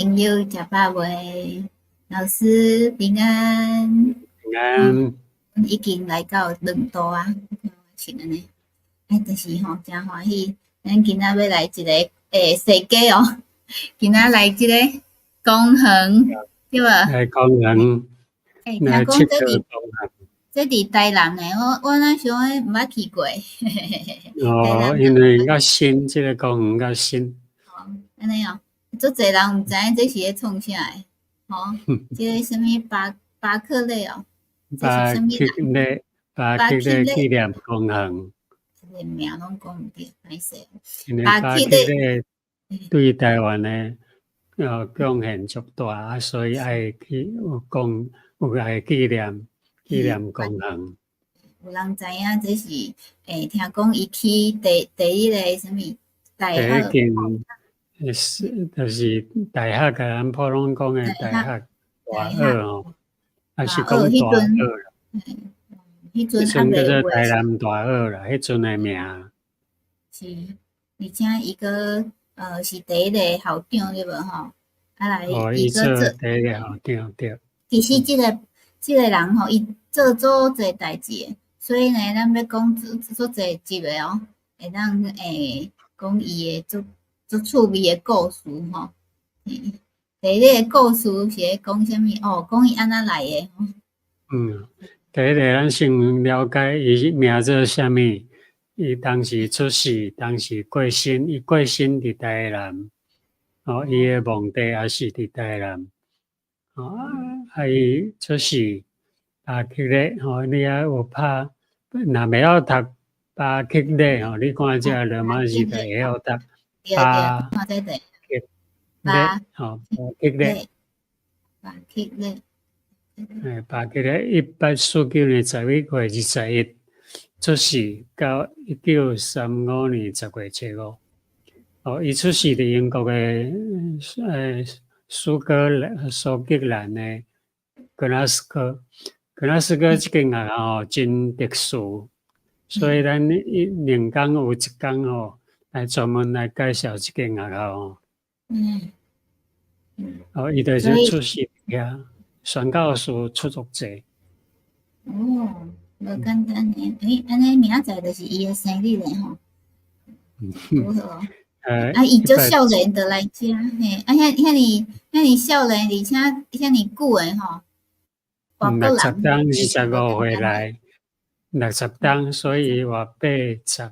朋友食飽未？老師平安。平安。已經來到2度啊，是按呢。哎，就是吼，誠歡喜。咱今仔欲來一个世界哦，今仔來這個公園，對無？來公園。欸，聽講這佇台南呢，我哪想講毋捌去過。哦，因為較新，這個公園較新。哦，按呢哦，足濟人毋知影這是咧創啥的，吼？這个啥物巴克禮哦？巴克禮，巴克禮紀念公園。這个名攏講毋對，歹勢。因為巴克禮對台灣的貢獻足大，啊，所以愛去有講有愛紀念公園。有人知影這是聽講伊起第一个啥物大學？第一間是就是大學，共咱普通講的大學大學哦，還是講大學啦。彼陣彼陣叫做台南大學啦，彼陣的名。是，而且伊閣是第一個校長對無吼？啊來，哦，伊做第一個校長對。其實這個人吼，伊做足濟代誌的，所以呢，咱欲講足濟集的哦，會當講伊的足足趣味的故事吼。第一个故事是咧講啥物？哦，講伊按怎來的。嗯，第一個咱先了解伊名做啥物，伊當時出世，當時過身，伊過身佇台南，哦，伊的墓地也是佇台南，哦，啊，伊出世巴克禮，吼，你也有拍，若袂曉讀巴克禮吼，你看這羅馬字就會曉讀巴克禮，吼，巴克禮，巴克禮。欸，巴克禮1849年11月21出世，到1935年10月7日。哦，伊出世佇英國的蘇格蘭的格拉斯哥。格拉斯哥這間學校吼真特殊，所以咱一兩工有一工吼來專門來介紹這間學校吼。哦，伊就是出世遐。宣教士出足濟。哦，無簡單呢。欸，按呢明仔載就是伊的生日咧吼。拄好。啊，伊足少年就來遮，嘿，啊，遐遐爾遐爾少年，而且遐爾久的吼。60冬25歲來，60冬，所以活85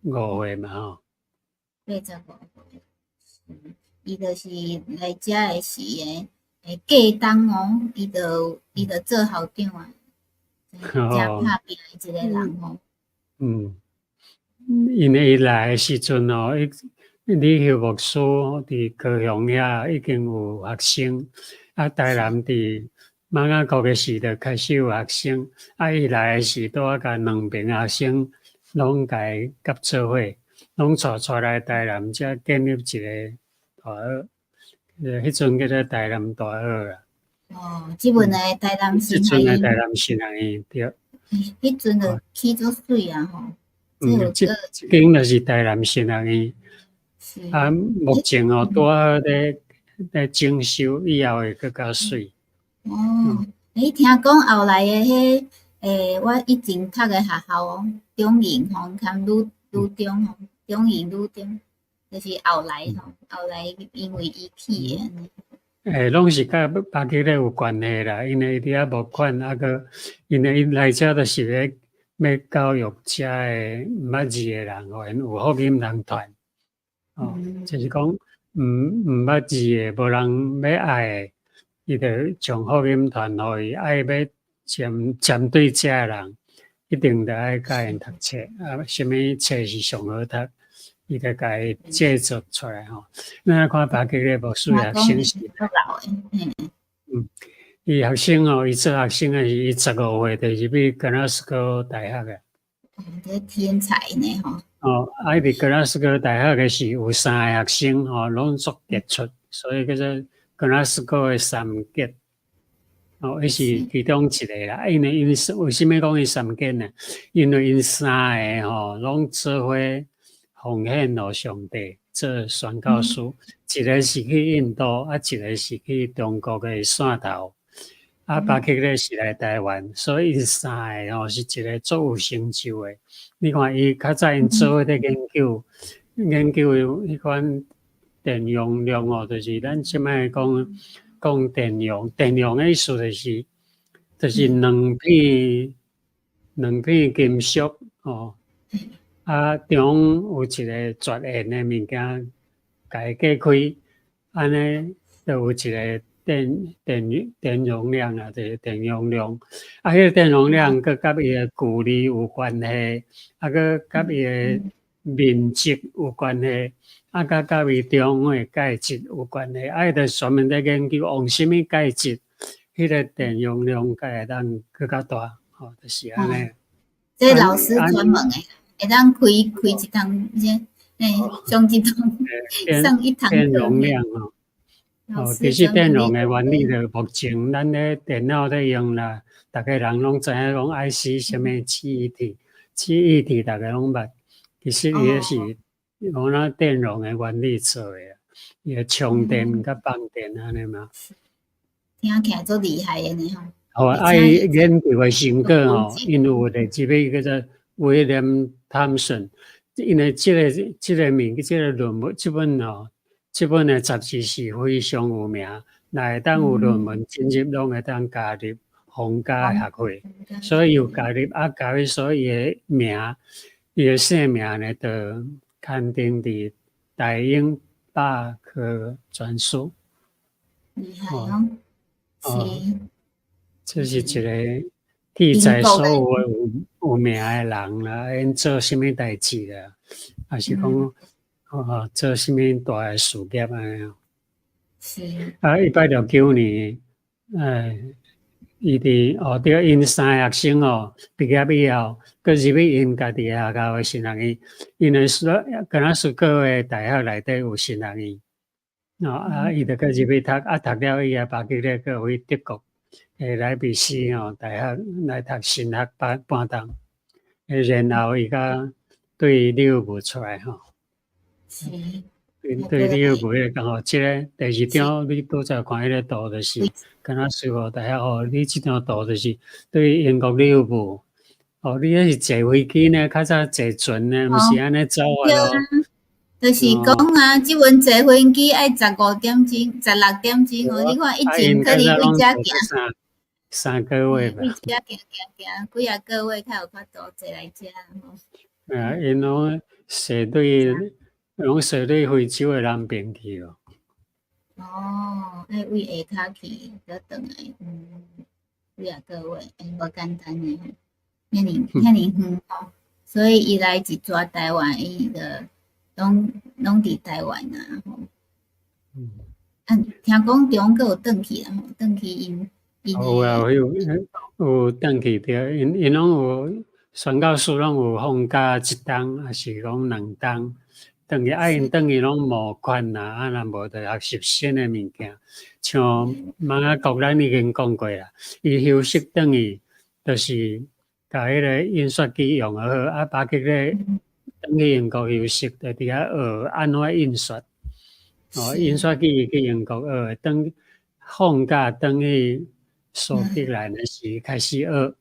歲嘛吼。85歲，伊就是來遮的時的。會過冬哦，伊就做校長啊，誠拍拚的一個人哦。嗯，因為伊來的時陣哦，伊李秀牧師佇高雄遐已經有學生，啊，台南佇馬雅國的時就開始有學生，啊，伊來的時拄仔共兩爿學生攏共伊夾做伙，攏帶來台南遮建立一个大學。彼陣叫做台南大學啦。哦，這陣的台南神學院。這陣的台南神學院對。彼陣就起足媠啊吼。嗯，這間就是台南神學院。啊，目前哦，拄仔咧整修，以後會閣較媠。哦，欸，聽講後來的彼，我以前讀的學校哦，中營吼，含女中吼，中營女中，就是後來吼，後來因為伊起的。欸，攏是佮巴克禮有關係啦，因為伊佇遐募款，啊閣因為伊來遮就是咧欲教育遮的毋捌字的人，予𪜶有福音通傳。哦，就是講毋捌字的，無人欲愛的，伊就將福音傳予伊，愛欲針對遮的人，一定著愛教𪜶讀冊，啊，啥物冊是上好讀，伊就共伊製作出來吼。咱看巴克禮牧師學生時代，伊學生哦，伊做學生的時，伊15歲就入去格拉斯哥大學的。這天才呢吼！哦，啊，伊佇格拉斯哥大學的時，有三個學生吼，攏足傑出，所以叫做格拉斯哥的三傑。哦，伊是其中一個啦。因為𪜶為啥物講伊三傑呢？因為𪜶三個吼，攏做伙奉獻予上帝。做宣教師，一个是去印度，啊，一个是去中國的汕頭，啊，巴克禮是來台灣，所以𪜶三个吼是一个足有成就的。你看伊較早𪜶做伙佇研究，研究彼款電容量哦，就是咱這擺講講電容，電容的意思就是兩片金屬吼，啊中有一个絕緣的物件，共伊隔開，按呢就有一个電容量啊，就是電容量。啊，彼個電容量閣佮伊的距離有關係，啊，閣佮伊的面積有關係，啊，閣佮伊中的介質有關係。啊，伊就專門佇研究用啥物介質，彼個電容量才會當閣較大，吼，就是按呢。這老師專門的，會當開一堂，欸，上一堂，上一堂電容量吼。哦，其實電容的原理就目前咱咧電腦咧用啦，逐个人攏知影講 IC 啥物記憶體，記憶體逐个攏捌。其實伊彼是用咱電容的原理做的，伊會充電佮放電按呢嘛。聽起來足厲害的呢吼。哦，啊，伊研究的成果吼，𪜶有一個叫做威廉湯森，因為這個物這個論文這本吼。這本的雜誌是非常有名，若會當有論文進入，攏會當加入皇家學會，所以有加入啊，加入，所以伊的名，伊的姓名呢，就刊登佇大英百科全書。厲害哦！是，這是一個記載所有的有名的人啦，𪜶做啥物代誌啦，抑是講，哦，做啥物大的事業按呢？是。啊，1869年，哎，伊佇哦對，𪜶三个學生哦，畢業以後，閣入去𪜶家己的學校的神學院，因為說敢若是閣的大學內底有神學院，哦啊，伊就閣入去讀，啊讀了以後，巴克禮閣去德國的萊比錫吼大學來讀神學半半冬，然後伊才對利物浦出來吼。是。對利物浦彼個剛好，這个第二張你拄才看彼个圖，就是敢若師傅大學哦，你這張圖就是對英國利物浦，哦，你彼是坐飛機呢，較早坐船呢，毋是按呢走的咯。就是講啊，這陣坐飛機愛15點鐘、16點鐘哦，你看以前可能對遮行 3個月吧。對遮行行行幾仔個月較有法度坐來遮吼。啊，𪜶攏坐對，攏坐對非洲的南邊去哦。哦，愛對下跤去，閣轉來，幾仔個月，欸，無簡單的吼，遐爾遐爾遠吼，所以伊來一逝台灣，伊就攏佇台灣啊吼。啊，聽講中閣有轉去啦吼，轉去𪜶𪜶有啊，有轉去對，𪜶攏有宣教師攏有放假一冬，抑是講2冬，轉去啊，𪜶轉去攏募款啦，啊，若無就學習新的物件，像瑪雅國咱已經講過啦，伊休息轉去，就是共彼个印刷機用好，啊，巴克禮轉去英國休息，就佇遐學按怎印刷。哦，印刷機伊去英國學，轉放假轉去蘇格蘭的時開始學，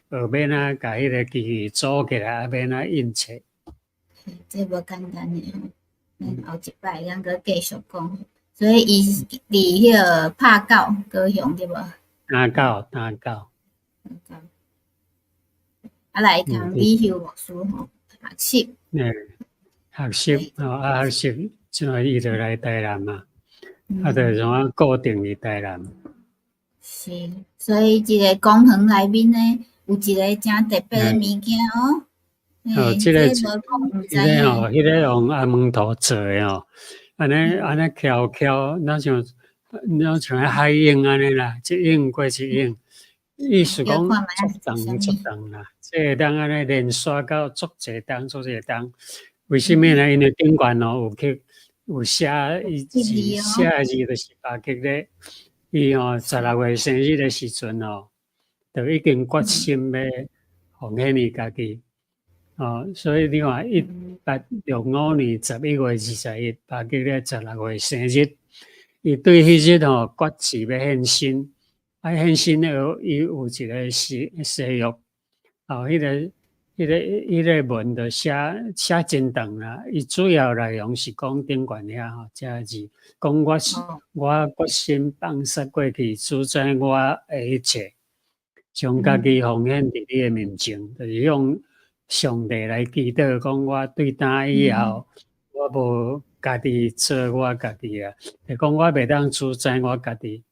學欲按怎共彼个機器組起來，啊，欲按怎印冊。這無簡單的吼，咱後一擺咱閣繼續講。所以伊佇彼个拍狗高雄對無？打狗，打狗。啊，來通李休牧師吼學習。嗯，學習吼，啊，學習，這擺伊就來台南嘛，啊，就怎啊固定佇台南。是，所以這个公園內面呢，有一个誠特別的物件哦。哦，這个這个吼，彼个用阿門圖做的吼，按呢按呢翹翹，若像海湧按呢啦，一湧過一湧，意思講足長足長啦，這會當按呢連續到足濟冬足濟冬。為啥物呢？因為頂懸哦有去有寫伊字，寫的字就是巴克禮，伊吼16歲生日的時陣吼，就已經決心欲奉獻伊家己。哦，所以你看1865年11月21，巴基咧16歲生日，伊對彼日吼決志欲獻身，啊獻身了，伊有一個誓約，哦，彼個文就寫真長啦。伊主要內容是講頂懸遐吼，這字講我決心放殺過去，主宰我的一切，將家己奉獻佇你的面前，就是向上帝來祈禱，講我對今以後，我無家己做我家己啊，就講我袂當主宰我家己，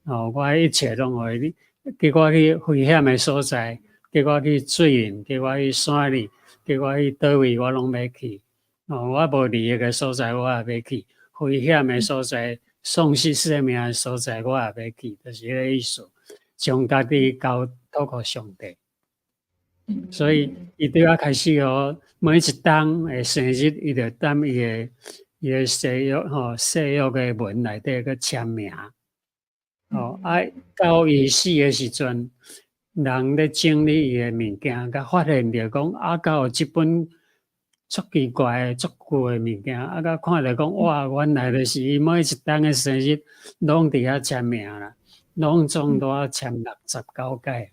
哦，我一切攏予你，叫我去危險的所在，叫我去水裡，叫我去山裡，叫我去佗位，我攏欲去。哦，我無利益的所在，我也欲去；危險的所在、喪失生命的所在，我也欲去，就是彼個意思。將家己交託予上帝。所以，伊對我開始哦，每一冬的生日，伊就踮伊的誓約吼，誓約的文內底去簽名。哦，啊，到伊死的時陣，人咧整理伊的物件，佮發現著講，啊，敢有這本足奇怪、足舊的物件，啊，佮看著講，哇，原來就是伊每一冬的生日，攏佇遐簽名啦，攏總都簽69屆。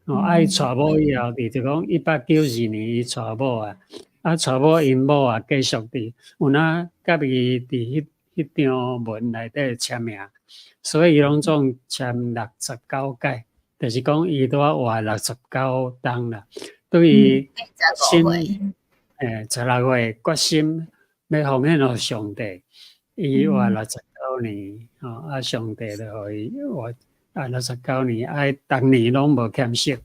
哦，啊，伊娶某以後，佇就講1892年伊娶某啊，啊，娶某𪜶某也繼續佇有哪佮伊佇彼張文內底簽名，所以伊攏總簽六十九屆，就是講伊拄仔活69冬啦。對伊心，16歲決心欲奉獻予上帝，伊活69年，吼，啊，上帝就予伊活啊六十九年，啊，逐年攏無欠息，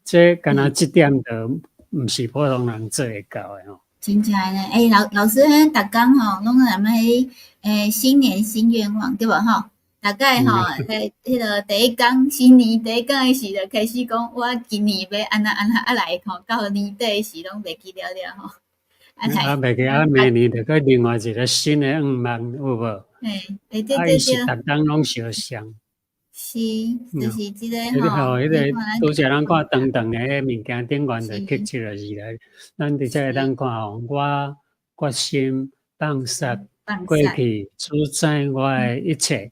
這敢若這點就毋是普通人做會到的吼。真正呢，欸，老師，彼逐工吼，攏踮彼新年新願望對無吼？大概吼，彼個第一工新年第一工的時就開始講，我今年欲按怎按怎啊來吼，到年底時攏袂記了了吼。啊，袂記啊，明年就閣另外一個新的願望有無？嘿，對對對。啊，伊是逐工攏相像。是，就是這個吼。彼個拄才咱看長長的彼物件頂懸就刻這個字來，咱直接會當看吼，我決心放殺過去，主宰我的一切。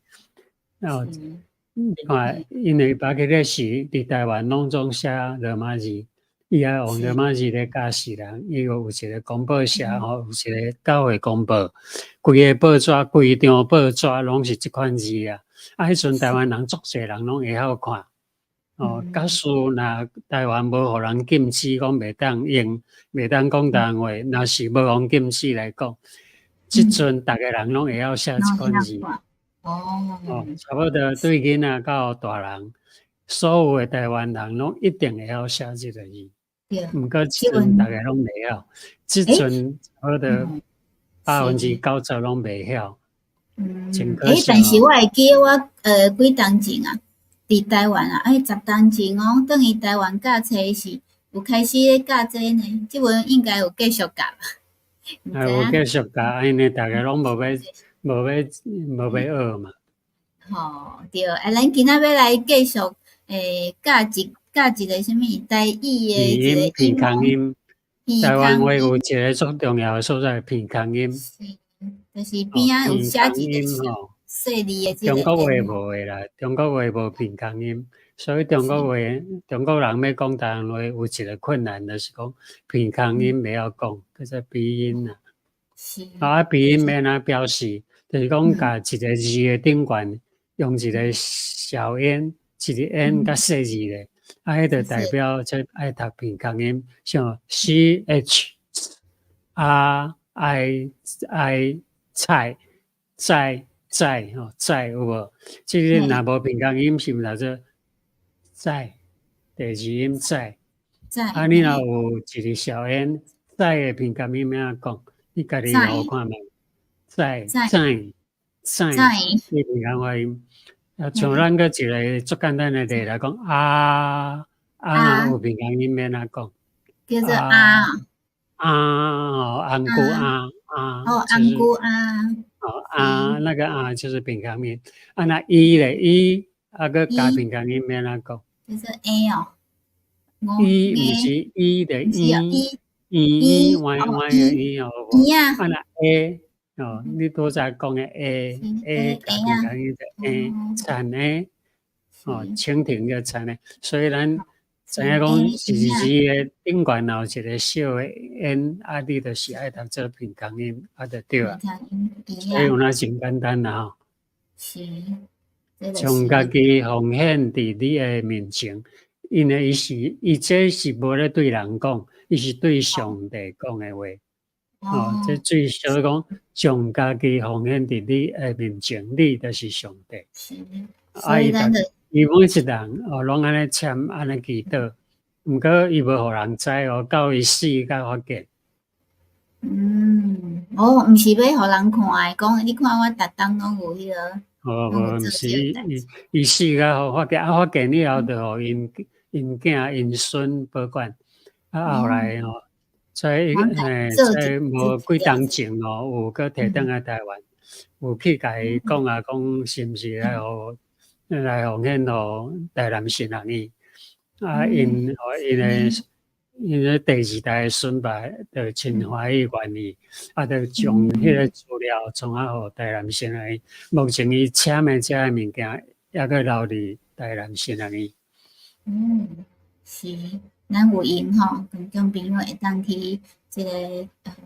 哦，你看，因為巴基咧是佇台灣攏總寫羅馬字，伊愛用羅馬字咧教世人，伊有一個公報社吼，有一個教會公報，規个報紙、規張報紙攏是這款字啊。啊，彼陣台灣人足濟人攏會曉看。哦，假使若台灣無予人禁止講袂當用，袂當講台灣話，若是無予禁止來講，這陣逐个人攏會曉寫這款字。哦，差不多對囡仔到大人，所有的台灣人攏一定會曉寫這個字。毋過這陣逐个攏袂曉，這陣差不多90%攏袂曉。欸，但是我會記得我幾冬前啊，佇台灣啊，10冬前哦，轉去台灣教冊時，有開始咧教這呢，這陣應該有繼續教吧？啊，有繼續教，因為逐个攏無欲學嘛。吼，對，啊，咱今仔欲來繼續教一個啥物台語的一個鼻空音。台灣話有一個足重要的所在，鼻空音。是，就是邊仔有寫一個細膩的這個。中國話無的啦，中國話無鼻空音，所以中國話，中國人欲講台灣話有一個困難，就是講鼻空音袂曉講，叫做鼻音啊。啊，鼻音欲按怎表示？就是講共一個字的頂懸用一個小煙，一個煙較細膩的，啊，彼就代表這愛讀鼻空音，像 C H R I I 菜在在吼在有無？這個若無鼻空音是毋是讀做在？第二音在。啊，你若有一個小煙在的鼻空音欲按怎講？你家己學看覓？在在在，這鼻空發音。啊，像咱閣一個足簡單的例來講，啊啊，有鼻空音欲按怎講？叫做啊啊哦，紅菇啊啊，哦，紅菇啊，哦啊，那個啊就是鼻空音。啊，那伊咧伊，啊閣加鼻空音欲按怎講？叫做 A 哦。伊毋是伊的伊。圓圓彎彎的圓哦，圓啊，啊若 A 哦，你拄才講的 A A 共平仝音就 A 田的哦，蜻蜓叫田的，所以咱知影講一字字的頂懸有一個小的煙，啊，你就是愛讀做平仝音，啊，就對啊。所以有影真簡單啦吼。是。將家己奉獻佇你的面前，因為伊是伊這是無咧對人講，伊是對上帝講的話。哦，這最少講將家己奉獻佇你的面前，你就是上帝。啊，伊伊每一人哦，攏按呢簽，按呢祈禱。毋過伊無予人知哦，到伊死才發現。嗯，哦，毋是欲予人看的，講你看我逐冬攏有彼個。哦，無，毋是伊伊死才予發現，啊，發現以後就予𪜶𪜶囝𪜶孫保管。啊，後來吼，在欸，在無幾冬前哦，有閣提轉來台灣，有去共伊講啊，講是毋是來予來奉獻予台南神學院。啊，𪜶予𪜶的𪜶的第二代的孫爸就真歡喜願意，啊，就將彼個資料創啊予台南神學院。目前伊簽的這个物件，猶閣留佇台南神學院。嗯，是，咱有閒吼，觀眾朋友會當去這个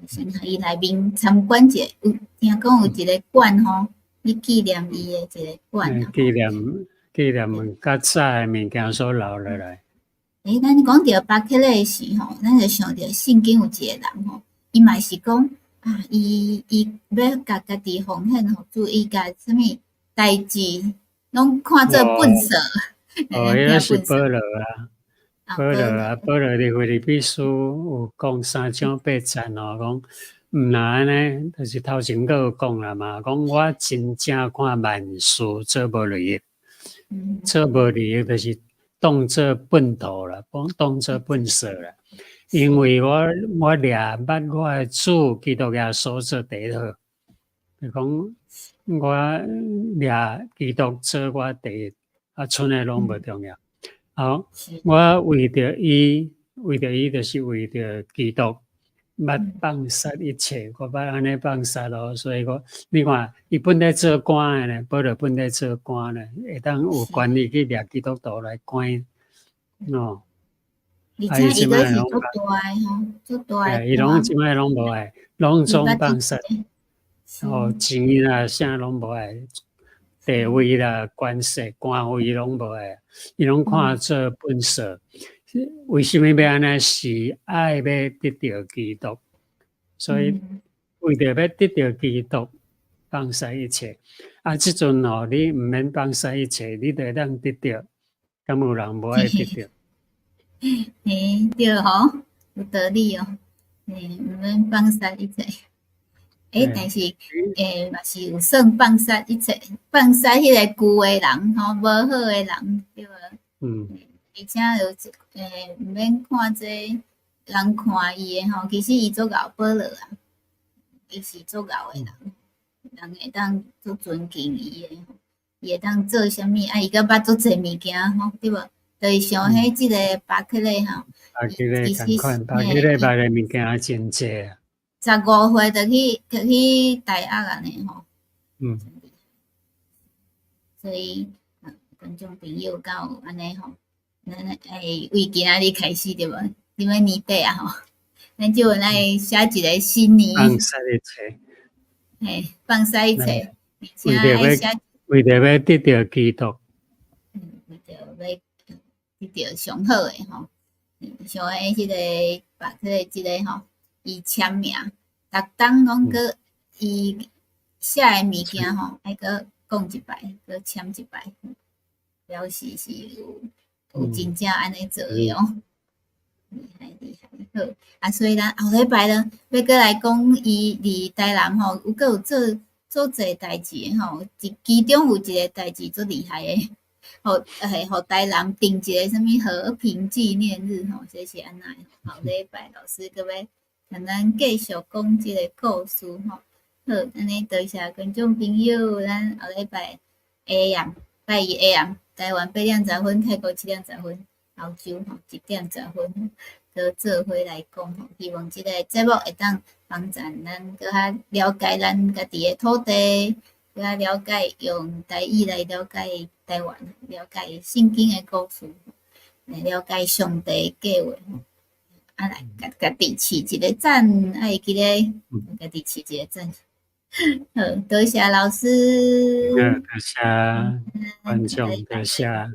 神學院內面參觀者，有聽講有一個館吼，去紀念伊的一個館。紀念紀念較早的物件所留落來。欸，咱講著巴克禮時吼，咱就想著聖經有一個人吼，伊嘛是講啊，伊伊欲共家己奉獻予主，伊共啥物代誌攏看做糞埽。哦，彼個是保羅啊，保羅啊，保羅佇腓立比書有講三章八節哦，講毋若按呢，就是頭前閣有講啦嘛，講我真正看萬事做無利益，做無利益就是當做糞土啦，當當做糞埽啦。因為我我掠捌我的主基督耶穌做第一好，就講我掠基督做我第一，啊，賰的攏無重要。好，我為著伊，為著伊就是為著基督，捌放殺一切，我捌按呢放殺咯。所以講，你看伊本來做官的呢，保羅本來做官呢，會當有權利去掠基督徒來關，哦。而且伊閣是足大的吼，足大的。伊攏這擺攏無愛，攏總放殺。哦，錢啦，啥攏無愛，地位啦、權勢、官位攏無愛，伊攏看做糞埽。為啥物欲按呢？是愛欲得著基督，所以為著欲得著基督，放殺一切。啊，這陣吼，你毋免放殺一切，你就會當得著。敢有人無愛得著？嘿，對吼，有道理哦。嘿，毋免放殺一切。欸，但是欸，嘛是有算放殺一切，放殺彼個舊的人吼，無好的人，對無？嗯。而且就欸，毋免看這人看伊的吼，其實伊足𠢕保羅啊，伊是足𠢕的人，人會當足尊敬伊的，伊會當做啥物啊？伊閣捌足濟物件吼，對無？就是像彼這個巴克禮吼，巴克禮仝款，巴克禮捌的物件真濟啊。 15歲就去就去大學按呢吼。所以，觀眾朋友敢有按呢吼？咱會為今仔日開始對無？這欲年底啊吼，咱就來寫一個新年。放殺一切。嘿，放殺一切，而且愛寫。為著欲得著基督。嗯，為著欲得著上好的吼，像彼個巴克禮這個吼，伊簽名，逐冬攏閣伊寫的物件吼，愛閣講一擺，閣簽一擺，表示是有有真正按呢做的哦。厲害厲害，好啊！所以咱後禮拜呢，欲閣來講伊佇台南吼，有閣有做做濟代誌的吼，其其中有一個代誌足厲害的，予嘿予台南定一個啥物和平紀念日吼，這是按怎的？後禮拜老師閣欲共咱繼續講這個故事吼。好，按呢多謝觀眾朋友，咱後禮拜 AM 拜一 AM 台灣8點10分，泰國7點10分，歐洲吼1點10分，閣做伙來講吼。希望這个節目會當幫助咱閣較了解咱家己的土地，閣較了解用台語來了解台灣，了解聖經的故事，來了解上帝的計劃吼。啊，來共家己飼一个讚，愛會記咧，共家己飼一個讚。好，多謝老師。多謝觀眾，多謝。